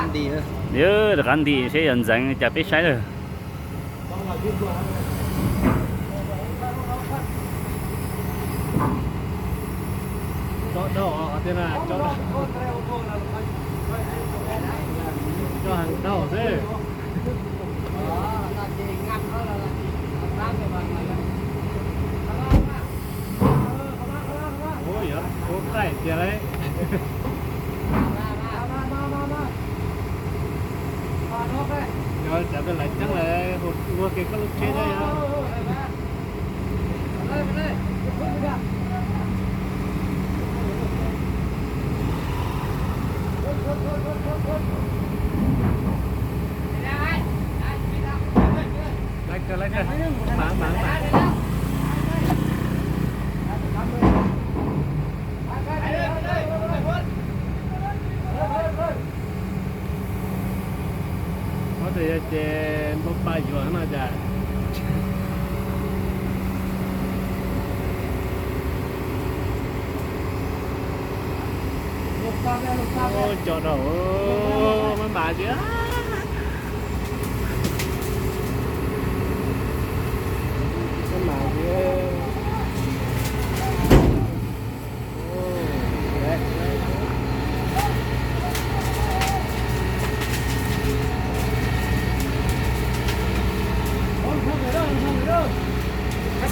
Rov qab nti seb yog ntxeev cas peb saib lawm. Ua qaij tiag lauj. Yog cov lawv ceeb lawm, ua ke koj lub tsheb thiab yog. Laiv kawg, laiv kawg. Mam, mam, mam. Ob tug yog ces npau pa yuav no cas. Cov rau maj mam li. Maj mam li.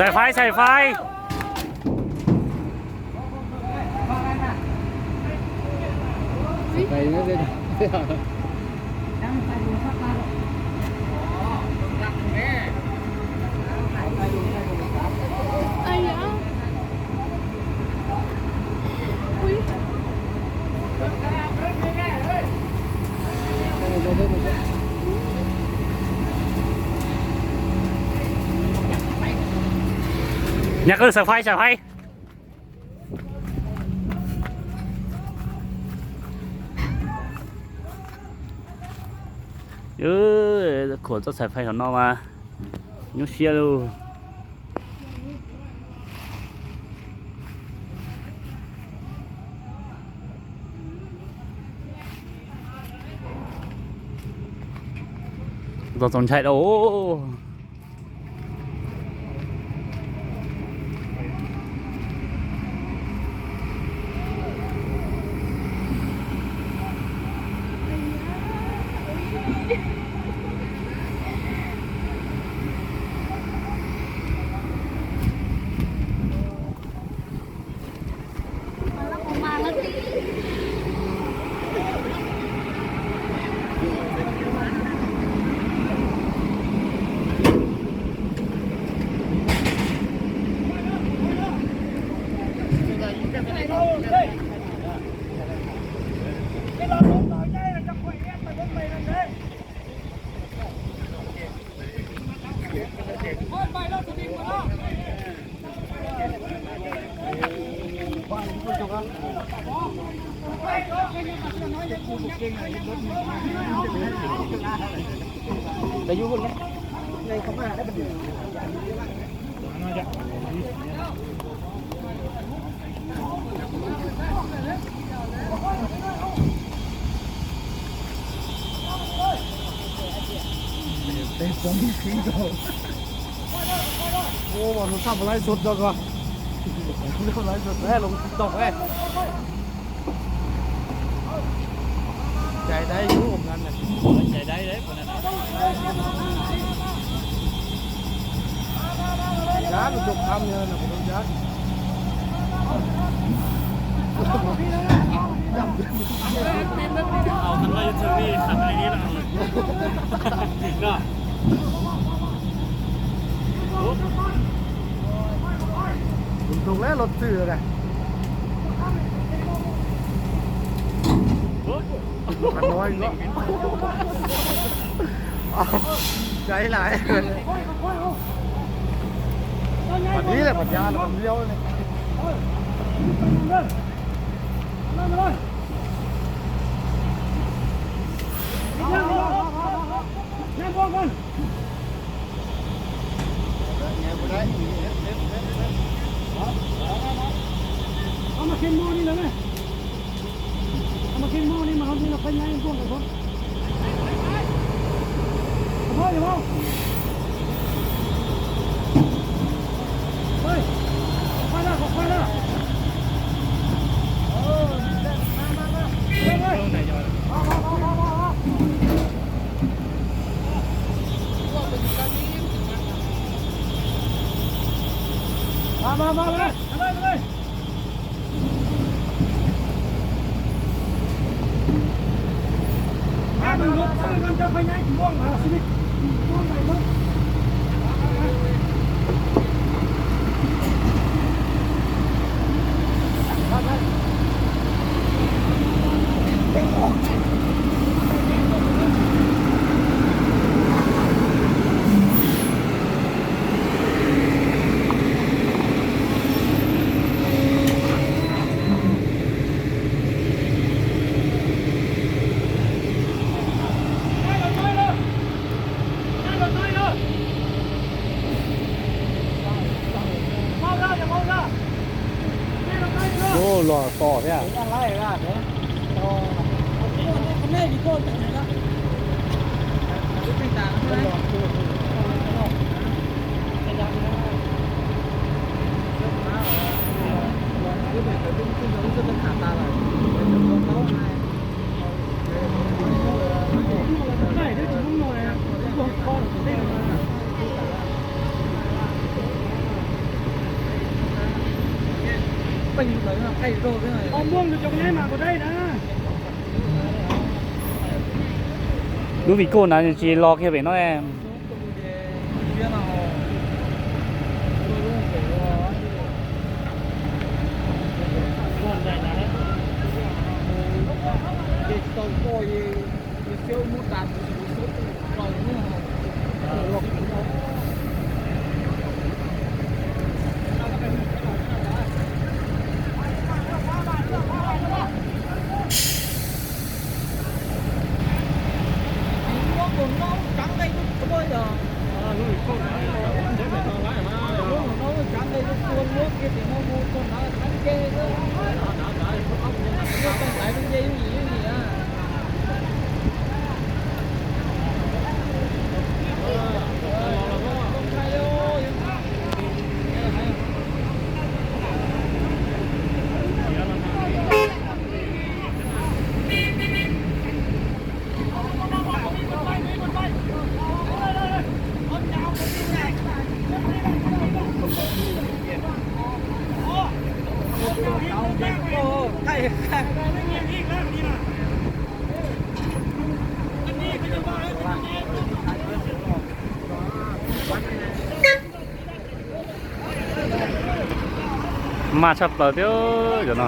Xais faib, xais faib. Nyab Qwj, xais faib, xais faib. Khuam txoj xais faib hauv no mas nyuaj siab lauj. Txaus ntshai rau. Ua, mus sab laiv sụt rau koj. Laiv sụt, lov TikTok. Cais dai yuav ua ngan na. Cais dai dai. Cais dai lub cov kham yog na, kuv cais. Tus tus leb los twm lawm. Qhov no ib, cais lawm. Qhov ib lawm, qhov cab qhov liab. Ub, los tos thiab. Lub Vigo na tsis los kiag pem no. Maj tshaj plaws thiab cov no.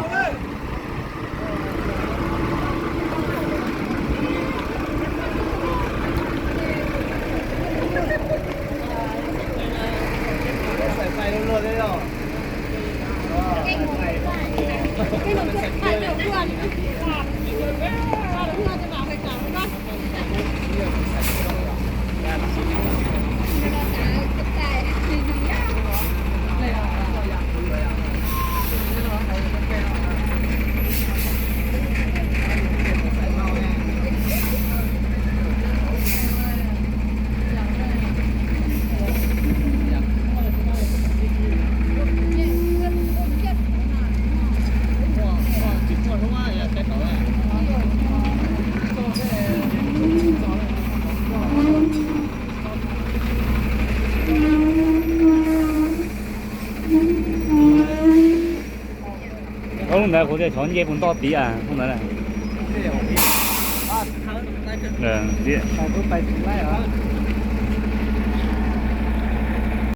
Ub, ntawd kuv tias xyov nce puas tau tid a, ub ntawd.